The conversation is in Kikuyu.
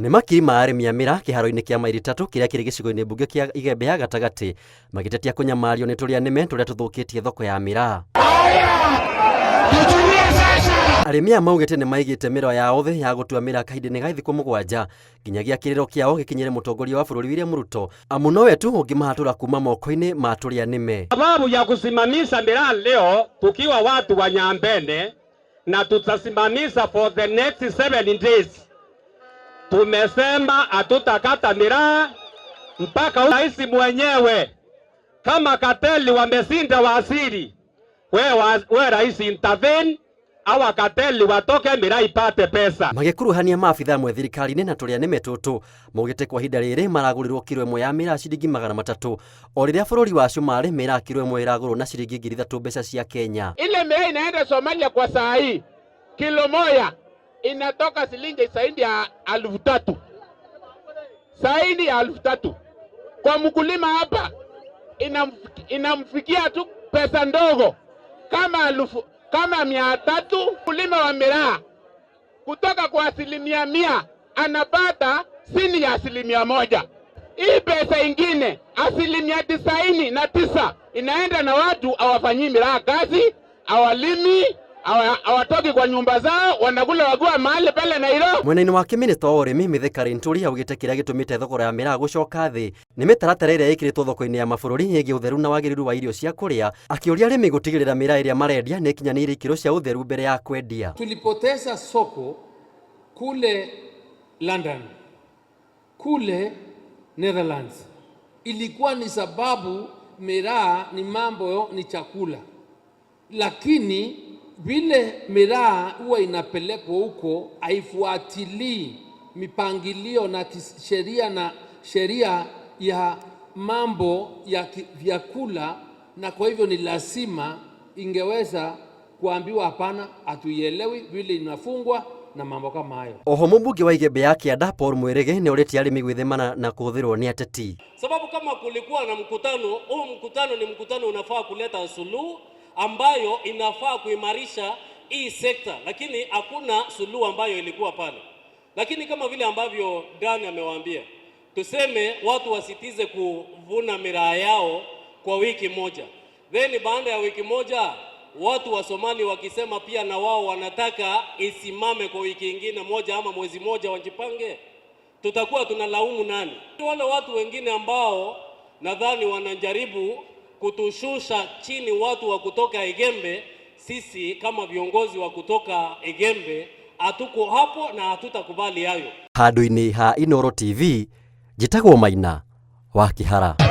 Nĩ makiri ma arĩmi a mĩraa kĩharo-inĩ kĩa maili tatũ kĩrĩa kĩrĩ gĩcigo-inĩ mbunge kĩa Igembe ya gatagatĩ magĩtetia kũnyamario nĩ tũrĩa nĩme tũrĩa tũthũkĩtie thoko ya mĩraa. Arĩmi aya maugĩte nĩ maigĩte mĩro yao thĩ ya gũtua mĩraa kahinda-inĩ ga thikũ mũgwanja nginyagia kĩrĩro kĩao gĩkinyĩre mũtongoria wa bũrũri William Ruto amu nowe tu ũngĩmahatũra kuma moko-inĩ ma tũrĩa nĩme. Sababu ya kusimamisha miraa leo tukiwa watu wa Nyambene na tutasimamisha for the next 7 days. Tumesema hatutakata miraa mpaka rais mwenyewe, kama cartel wameshinda waziri, we rais intervene, hawa cartel watoke, miraa ipate pesa. Magĩkuruhania maabitha amwe thirikari-inĩ na tũrĩa nĩme tũtũ maugĩte kwa ihinda rĩrĩ maragũrĩrwo kiro ĩmwe ya mĩraa ciringi 300 o rĩrĩa bũrũri wa Cumarĩ mĩraa kiro ĩmwe ĩragũrwo na ciringi 3000 mbeca cia Kenya. Ile miraa inaenda Somalia kwa saa hii, kilo moja inatoka shilingi zaidi ya 3000, zaidi ya 3000. Kwa mkulima hapa inamfikia tu pesa ndogo kama elfu kama 300. Mkulima wa miraa kutoka kwa 100% anapata chini ya 1%. Hii pesa ingine 99% inaenda na watu hawafanyii miraa kazi, hawalimi, hawatoki kwa nyumba zao, wanakula wakiwa mahali pale Nairobi. Mwena-inĩ wake minista wa ũrĩmi Mithika Linturi augĩte kĩrĩa gĩtũmĩte thogora ya mĩraa gũcoka thĩ nĩ mĩtaratara ĩrĩa ĩkĩrĩtwo thoko-inĩ ya mabũrũri ĩgiĩ ũtheru na wagĩrĩru wa irio cia kũrĩa, akĩũria arĩmi gũtigĩrĩra mĩraa ĩrĩa marendia nĩ ĩkinyanĩirie ikĩro cia ũtheru mbere ya kwendia. Tulipoteza soko kule London, kule Netherlands. Ilikuwa ni sababu miraa ni mambo ni chakula, lakini vile miraa huwa inapelekwa huko haifuatilii mipangilio na sheria na sheria ya mambo ya vyakula, na kwa hivyo ni lazima ingeweza kuambiwa hapana, hatuielewi vile inafungwa na mambo kama hayo. Oho mũmbunge wa Igembe ya Kĩanda Paul Mwirigi nĩ orĩtie arĩmi gwĩthemana na kũhũthĩrwo nĩ ateti. Sababu kama kulikuwa na mkutano huu, mkutano ni mkutano unafaa kuleta suluhu ambayo inafaa kuimarisha hii sekta, lakini hakuna suluhu ambayo ilikuwa pale. Lakini kama vile ambavyo Dan amewaambia, tuseme watu wasitize kuvuna miraa yao kwa wiki moja, then baada ya wiki moja watu wa Somali wakisema pia na wao wanataka isimame kwa wiki ingine moja ama mwezi moja, wajipange, tutakuwa tunalaumu nani? Wale watu wengine ambao nadhani wanajaribu kutushusha chini, watu wa kutoka Igembe. Sisi kama viongozi wa kutoka Igembe hatuko hapo na hatutakubali hayo. Handũ-inĩ ha Inooro TV, njĩtagwo Maina wa Kĩhara.